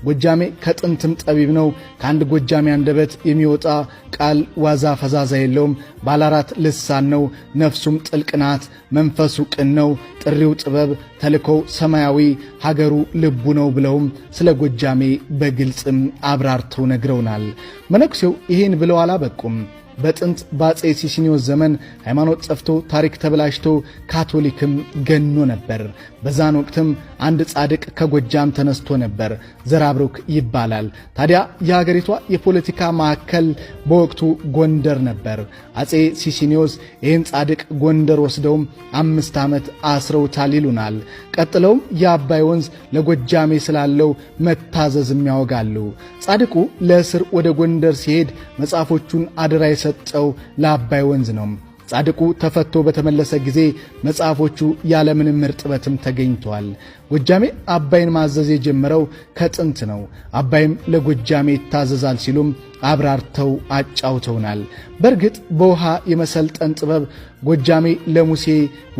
ጎጃሜ ከጥንትም ጠቢብ ነው። ከአንድ ጎጃሜ አንደበት የሚወጣ ቃል ዋዛ ፈዛዛ የለውም። ባለአራት ልሳን ነው። ነፍሱም ጥልቅ ናት። መንፈሱ ቅን ነው። ጥሪው ጥበብ፣ ተልኮው ሰማያዊ፣ ሀገሩ ልቡ ነው ብለውም ስለ ጎጃሜ በግልጽም አብራርተው ነግረውናል። መነኩሴው ይህን ብለው አላበቁም። በጥንት በአፄ ሲሲኒዮስ ዘመን ሃይማኖት ጠፍቶ ታሪክ ተበላሽቶ ካቶሊክም ገኖ ነበር። በዛን ወቅትም አንድ ጻድቅ ከጎጃም ተነስቶ ነበር። ዘራብሩክ ይባላል። ታዲያ የሀገሪቷ የፖለቲካ ማዕከል በወቅቱ ጎንደር ነበር። አፄ ሲሲኒዮስ ይህን ጻድቅ ጎንደር ወስደውም 5 ዓመት አስረውታል ይሉናል። ቀጥለውም የአባይ ወንዝ ለጎጃሜ ስላለው መታዘዝም ያወጋሉ። ጻድቁ ለእስር ወደ ጎንደር ሲሄድ መጽሐፎቹን አደራ የሰጠው ለአባይ ወንዝ ነው። ጻድቁ ተፈቶ በተመለሰ ጊዜ መጽሐፎቹ ያለምንም እርጥበትም ተገኝተዋል። ጎጃሜ አባይን ማዘዝ የጀመረው ከጥንት ነው። አባይም ለጎጃሜ ይታዘዛል ሲሉም አብራርተው አጫውተውናል። በእርግጥ በውሃ የመሰልጠን ጥበብ ጎጃሜ ለሙሴ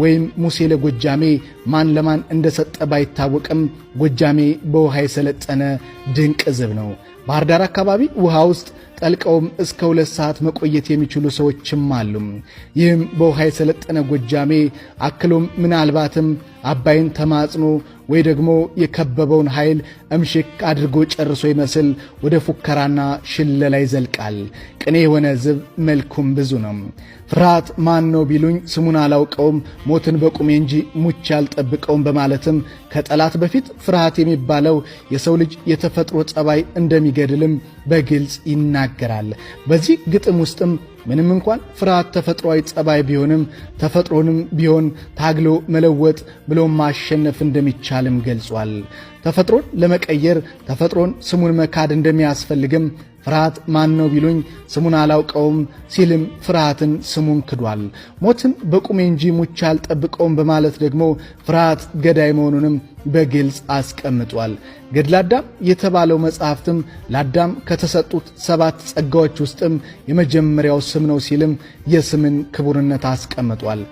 ወይም ሙሴ ለጎጃሜ ማን ለማን እንደሰጠ ባይታወቅም ጎጃሜ በውሃ የሰለጠነ ድንቅ ሕዝብ ነው። ባህር ዳር አካባቢ ውሃ ውስጥ ጠልቀውም እስከ 2 ሰዓት መቆየት የሚችሉ ሰዎችም አሉ። ይህም በውሃ የሰለጠነ ጎጃሜ አክሎም ምናልባትም አባይን ተማጽኖ ወይ ደግሞ የከበበውን ኃይል እምሽክ አድርጎ ጨርሶ ይመስል ወደ ፉከራና ሽለላ ይዘልቃል። ቅኔ የሆነ ሕዝብ መልኩም ብዙ ነው። ፍርሃት ማን ነው ቢሉኝ ስሙን አላውቀውም፣ ሞትን በቁሜ እንጂ ሙቼ አልጠብቀውም በማለትም ከጠላት በፊት ፍርሃት የሚባለው የሰው ልጅ የተፈጥሮ ጸባይ እንደሚገድልም በግልጽ ይናገራል። በዚህ ግጥም ውስጥም ምንም እንኳን ፍርሃት ተፈጥሯዊ ጸባይ ቢሆንም ተፈጥሮንም ቢሆን ታግሎ መለወጥ ብሎም ማሸነፍ እንደሚቻልም ገልጿል። ተፈጥሮን ለመቀየር ተፈጥሮን ስሙን መካድ እንደሚያስፈልግም ፍርሃት ማን ነው ቢሉኝ ስሙን አላውቀውም ሲልም ፍርሃትን ስሙን ክዷል። ሞትን በቁሜ እንጂ ሙቼ አልጠብቀውም በማለት ደግሞ ፍርሃት ገዳይ መሆኑንም በግልጽ አስቀምጧል። ገድለ አዳም የተባለው መጽሐፍትም ለአዳም ከተሰጡት ሰባት ጸጋዎች ውስጥም የመጀመሪያው ስም ነው ሲልም የስምን ክቡርነት አስቀምጧል።